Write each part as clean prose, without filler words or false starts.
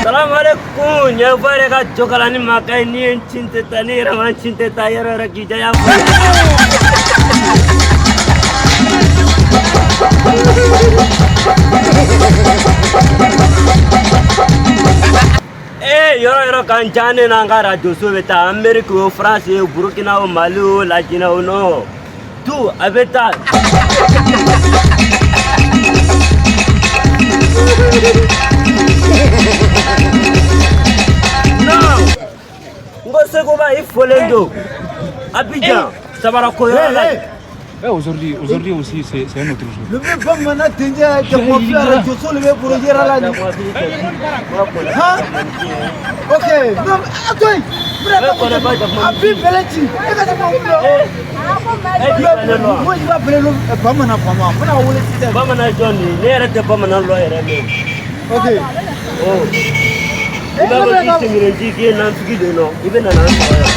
Salam alaikum. Ɲɛfɔ yɛrɛ ka jɔkala ni mankan ye ni ye n cin tɛ taa ni yɛrɛ ma n cin tɛ taa yɔrɔ yɔrɔ k'i diya fɔ. Ee yɔrɔ yɔrɔ kan ca ne n'an ka arajo so bɛ taa Ameriki o France o Burukina o Mali o Lajinɛ o non tout a bɛ taa. Non n ko Seguba i folen don Abidjan sabarako yɔrɔ la. Eh, aujourd'hui, aujourd'hui aussi, c'est un autre jour. Le vieux bamanan dencɛ jakuma fi arajo so de bɛ projet la nin. Han? Ok, non, a to yen. A bi bɛlɛ ci. E ka jakuma fi la. Moi, je vais appeler le bamanan faama. N bɛna wele sisan. Bamanan jɔn de ye ne yɛrɛ tɛ bamanan lɔ yɛrɛ mɛn. Ok. Oh. I b'a fɔ k'i seginnen ji k'i ye nafigi de nɔ i bɛ na n'an sɔrɔ yan.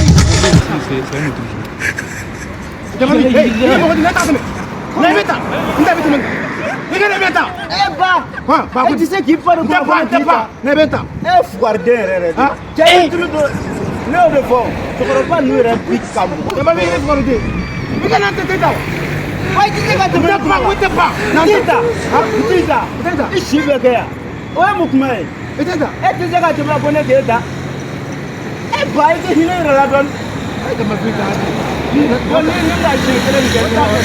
Eh, aujourd'hui, aujourd'hui aussi, c'est un autre jour. E ba. E tɛ se k'i fa de Ne E fugariden yɛrɛ yɛrɛ de. Cɛ ye tulu don. Ne y'o de fɔ. Cɛkɔrɔba ninnu yɛrɛ bi ka mɔgɔ. Wa i tɛ se ka tɛmɛ ne kuma la. N t'i ta. N t'i ta. I si bɛ kɛ yan. O ye mun kuma ye? E tɛ se ka tɛmɛ ko ne k'e ta. E ba i tɛ hinɛ i yɛrɛ la dɔɔni. Bon ni ni ka siɲɛ kelen nin kɛ i t'a kɛ.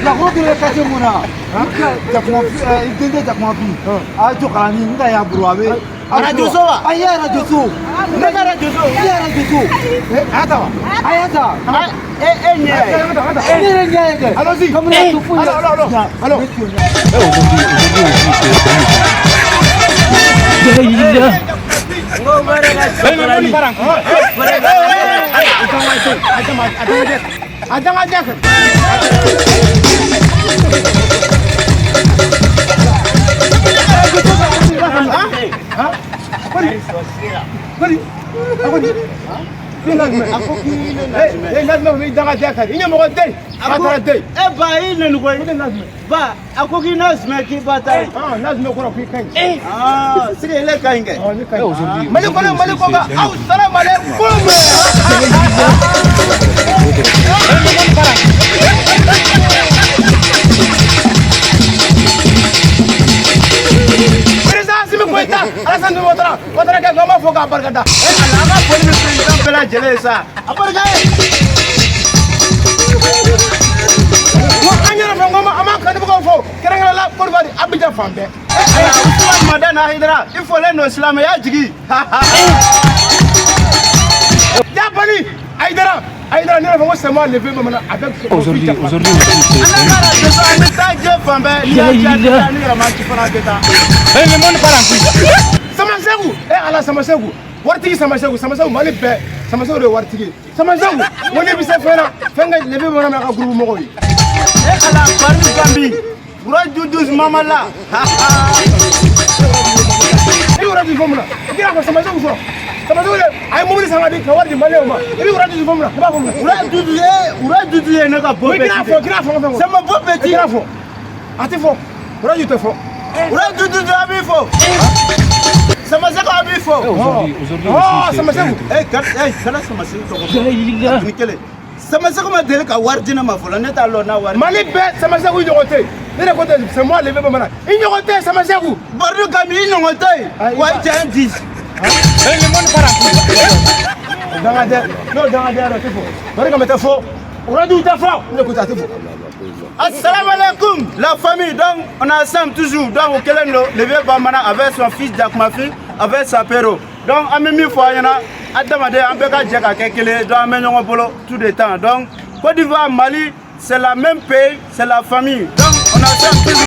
Lakoro kelen quartier mun na jakuma i denkɛ jakuma fi a jɔ kalani n ka y'a bolo a bɛ Radio so wa? A ye radio so. Ne ka radio so. I ye radio so. A y'a ta. E e ɲɛ ye. Ne yɛrɛ ɲɛ ye dɛ. Allons-y. Kamalen to foyi la. Allons, allons, allons. Eh, aujourd'hui, aujourd'hui aussi, c'est un autre jour. N ko ba yɛrɛ ka jɔkala ni. E ba i neni koyi. Ba a ko k'i n'a sumɛ k'i ba ta ye. Aa sigi ele ka ɲi kɛ. Eh, aujourd'hui, Mali kɔnɔ aujourd'hui Mali aussi, kɔ kan c'est un aw autre jour. salamalekum. Ala an ka foli bɛ président bɛɛ lajɛlen ye sa. A barika ye. Usumani Madani Hayidara i fɔlen don silamɛya jigi. Aujourd'hui, aujourd'hui aussi, c'est An un ka autre radio so an bɛ taa diɲɛ fan bɛɛ n'i y'a diya tɛ taa ni yɛrɛ ma ci fana tɛ taa. Samaseku e ala Samaseku waritigi Samaseku Samaseku Mali bɛɛ Samaseku de ye waritigi ye Samaseku ko ne bɛ se fɛn na fɛn ka lebe bɔra min a ka groupe mɔgɔw ye. E ala Bari Gambi Wura Dudus Mamala. I bɛ wari di fɛn mun na i k'a fɔ Samaseku fɔlɔ Samaseku de a ye mobili san ka di ka wari di maliyɛnw ma i bɛ wari di fɛn mun na i b'a fɔ mun na. Wura Dudu ye Wura Dudu ye ne ka bɔ I bɛɛ k'a ci fɔ de. i k'a fɔ fɛn Sama bɔ bɛɛ i ci. k'a fɔ a tɛ fɔ wari tɛ fɔ. Wura Dudu a b'i fo. Samaseku a b'i fo. Eh, aujourd'hui, aujourd'hui Oh, aussi, c'est un Samaseku. autre jour. Eh kana Samaseku tɔgɔ fɔ. Ni kelen. Samaseku ma deli ka wari di ne ma fɔlɔ ne t'a lɔn n'a wari. Mali bɛɛ Samaseku i ɲɔgɔn tɛ yen ne de ko tɛ c'est moi lebe bamanan i ɲɔgɔn tɛ yen Samaseku. Baridu Gambi i ɲɔgɔn tɛ yen. Wa i cɛ ye 10. Dangadɛ n'o dangadɛ yɛrɛ tɛ fɔ bari kama tɛ fɔ wuraju tɛ fɔ ne ko tɛ a tɛ fɔ. Assalamu alaikum la famille. Donc on est ensemble toujours. Donc au kelen don le vieux Bamana avec son fils Jakumafi avec sa pero. Donc an bɛ min fɔ an ɲɛna adamaden an bɛɛ ka jɛ ka kɛ kelen ye. Donc an bɛ ɲɔgɔn bolo tout le temps. Donc Côte d'Ivoire, Mali, c'est la même pays, c'est la famille. Donc on est ensemble toujours.